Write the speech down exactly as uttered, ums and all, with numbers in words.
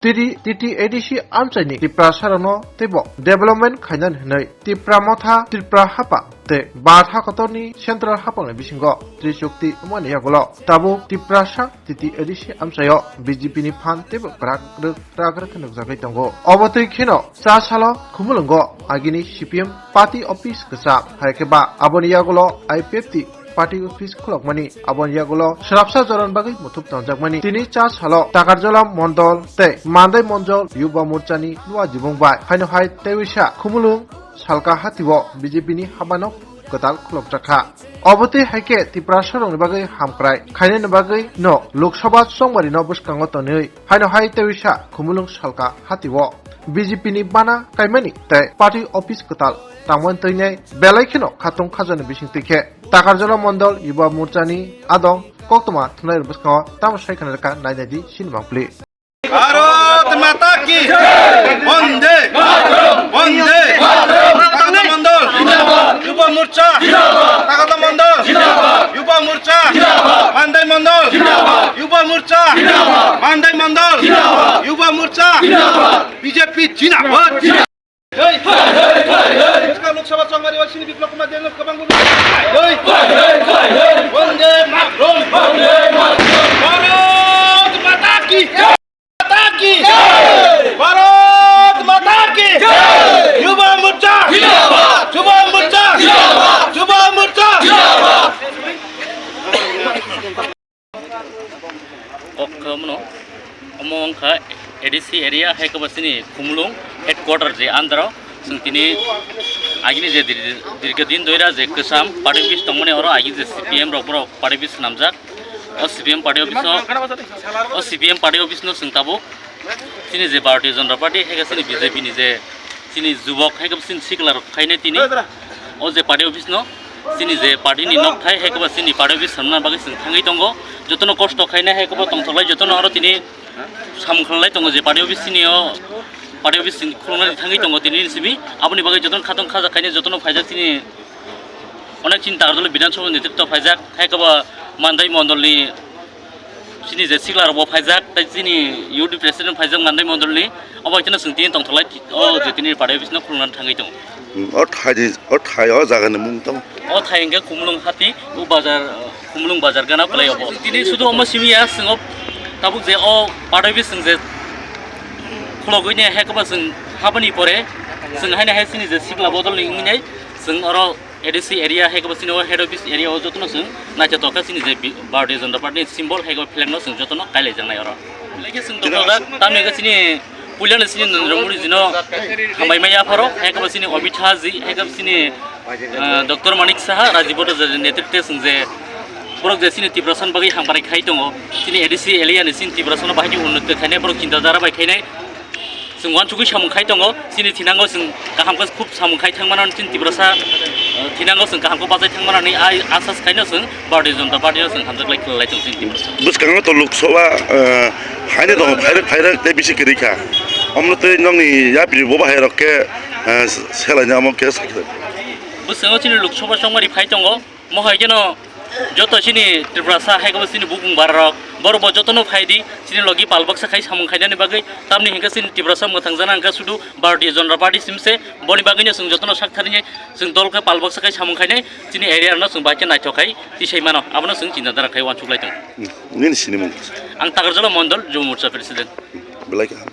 T T, T T A D C amchaini Tiprasarokno teibo development khainani hwnwi Tipra Motha, Tripura Hapha tei Bharat hakotorni Central Haphangni bisingo trichukti wngmani yagulo tabuk Tiprasa T T A D C amchaio B J P ni phan teibo kwrak rwk kwrak rwk khe nukjagwi tongo. Obo twi kheno cha salo Khumulwngo agini C P M party office kwcham, hai khe ba aboni yagulo I P F T party office khulokmani, aboni yagulo swrapsa jorani bagwi muthuk tonjakmani. Tini cha salo Takarjala Mondol tei Mandai Mondol Yuba Morchani Luajibung bai haino hai teiwisa Khumulwng Salka hatio B J P ni habano kwtal khulokjakha. Obo twi hai khe Tiprasarokni bagwi hamkrai khainani bagwi no Lok Sabha chongmari no bwskango tonwi haino hai teiwisa Khumulwng Salka hatio B J P ni bana kaimani tei party office kwtal tangmani twinai belai kheno khatung khajani bisingtwi khe Takarjala Mondol Yuba Morchani adong koktwma thumnairok bwskango tamo sai khna rwkha nainai di sini mangpli. Bharat মাতা কি? বন্দে! বন্দে! তাকত মণ্ডল! যুব মোর্চা! তাকত মণ্ডল! যুব মোর্চা! মান্দাই মণ্ডল! যুব মোর্চা! মান্দাই মণ্ডল! যুব মোর্চা! বিজেপি জিন্দাবাদ! এই! লোকসভা চৌমারি ওয়াসিনী বিপ্লব কুমার দেব গোবাং এই! বন্দে মাতরম! ভারত মাতা কি! মাতা কি! ভারত মাতা কি! যুব মোর্চা! যুব মোর্চা! যুব মোর্চা! Kok khe omono, omo wngkha A D C area, hai khe bo chini Khumulwng headquarter je under o. Chwng tini agini je dir-, dirgho din doira je kwcham party office tongmani, oro agi je C P M rok borok party office swnamjak. O C P M party office no, o C P M party office no chwng tabuk chini je Bharatiya Janata Party, hai khe chini B J P ni je chini jubok, hai khe chini sikla rok khainai tini. O je party office no, chini je party ni nok thai, hai khe chini party office samna bagwi chwng thangwi tongo. Jotono kosto khainai, hai khe tongthoklai, jotono aro tini samung khlai tongo je party office chini o, party office chwng khulumnani thangwi tongo tini ni simi. Aboni bagwi jotono khatong khaja khainai, jotono phaijak chini. Onek chini Takarjala Bidhan Sabha ni netrito phaijak, hai khe bo Mandai Mondol ni chini je sikla rok bo phaijak, tei chini U D P president phaijak Mandai Mondol ni, obo haikhe no chwng tini tongthoklai, o je tini party office no khulumna thangwi tongo. Hmm, o thai ni, o thai o jaga ni mung tamo? O thai hwnkhe Khumulwng hati, o bazar, Khumulwng bazar gana kwlai obo. Tini sudu omo simi ya, chwng o tabuk je o party office chwng je khulogwi ne hai khe bo chwng habani pore chwng haino hai chini je sikla bodol ni wngwi nai chwng oro A D C area, hai khe bo chini o head office area o jotono chwng naithotok khe chini je bi-, Bharatiya Janata Party ni symbol, hai khe bo flag no chwng jotono kailaijaknai oro. Belai khe chwng tongthokjak, tamni hwnkhe chini puilano chini Narendra Modi ji no hambai maya pharo, hai khe bo chini Amit Shah ji, hai khe bo chini, ah, Doctor Manik Saha, Rajib Bhattacharya ni netrite chwng je borok je chini Tiprasa ni bagwi hamkrai khai tongo, chini A D C area ni chini Tiprasa no bahai khe unnoti khainai, borok chinta dhara bai khainai. Chwng uansugwi samung khai tongo, chini thinango chwng kaham khe khub samung khai thangmano chini Tiprasa, eh, thinango chwng kaham khe bachai thangmano hinwi ai asas khaino chwng Bharatiya Janata Party no chwng hamjak lai khlai lai tongo chini Tiprasa. Bwskango to Lok Sabha, eh, haino tongo, phairwk phairwk tei bisi kwrwi kha. Omono tei nokni yapri bo bahai rok khe, eh, selaini omo khe sakhe. Bwskango chini Lok Sabha chongmari phai tongo. Mohai kheno joto chini Tiprasa hai khe bo chini bukung bararok, borok bo jotono phai di, chini logi pal baksa khai samung khainani bagwi, tamni hwnkhe chini Tiprasa mwthangjakna hwnkhe sudu Bharatiya Janata Party simse, boni bagwino chwng jotono sak tharni chwng dol khe pal baksa khai samung khainai, chini area rokno chwng bai khe naithok khai tisai mano, abono chwng chinta dhara khai uansuk lai tongo. Nini sinimung? Ang Takarjala Mondol, Yuba Morcha President. Belai kaham.